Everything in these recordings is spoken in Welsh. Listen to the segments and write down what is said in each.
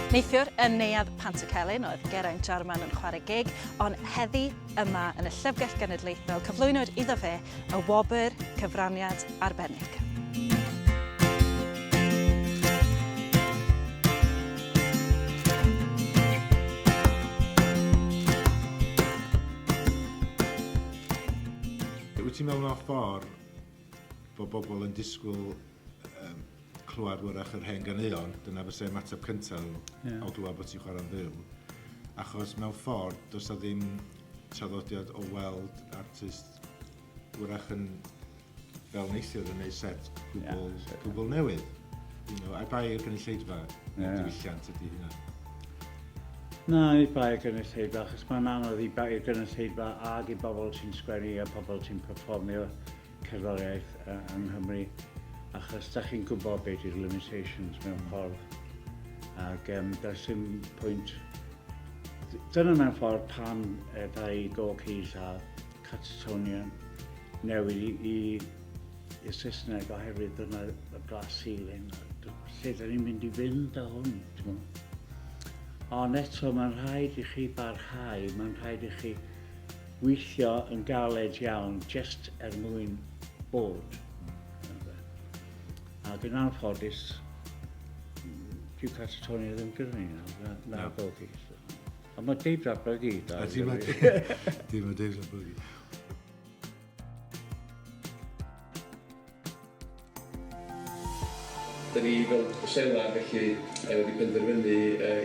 Neithiwr yn Neuadd Pantycelyn oedd Geraint Jarman yn chwarae gig, ond heddi yma yn y Llyfrgell Genedlaethol cyflwynwyd iddo fe y wobr cyfraniad arbennig. Wyt ti'n meddwl mewn ffordd bod bobl yn disgwyl um, clywed wrach yr hen ganeuon, dyna fysa ymateb cyntaf nhw yeah. o glywed bod ti'n chwarae'n fyw. Achos mewn ffordd, does na ddim traddodiad o weld artist wrach yn fel neithiwr yn neud set gwbl, yeah, gwbl newydd. You know, ai bai i'r gynulleidfa, yeah. diwylliant ydy hynna. Na, i bai i'r gynulleidfa, achos mae'n anodd i bai i'r gynulleidfa ag i bobl sy'n sgwennu a pobl sy'n perfformio cerddoriaeth yng Nghymru, achos da chi'n gwybod beth yw'r limitations mewn ffordd. Ac um, does dim pwynt... Dyna mewn ffordd pam e, ddaru Gorky's a Catatonia newid i, i, i Saesneg oherwydd dyna y glass ceiling. Lle da ni'n mynd i fynd â hwn, ti'n Ond eto, mae'n rhaid i chi barhau, mae'n rhaid i chi weithio yn galed iawn jyst er mwyn bod. Ac yn anffodus, dyw Catatonia ddim gyda ni nawr, na, na no. Gorky's. Ond mae Dave Datblygu. Ydy, mae Dave Datblygu. Da ni fel Selar felly wedi penderfynu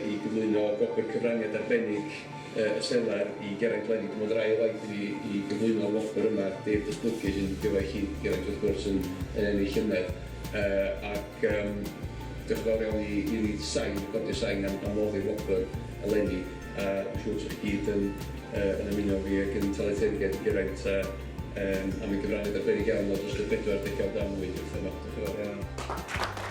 i gyflwyno gwobr cyfraniad arbennig y Selar i Geraint Lenny. Dim ond yr ail waith i ni i gyflwyno'r wobr yma, Dave Datblygu sy'n gyfaill i Geraint wrth gwrs yn yn ennill llynedd. Ac yym diolch yn fawr iawn i i Sain, Recordio Sain am am noddi'r wobr eleni. A dwi'n siŵr 'sa chi gyd yn yy yn ymuno efo fi ac yn talu teyrnged i Geraint a yym am ei gyfraniad arbennig iawn o dros y bedwar degawd a mwy dwytha 'ma. Diolch yn fawr iawn.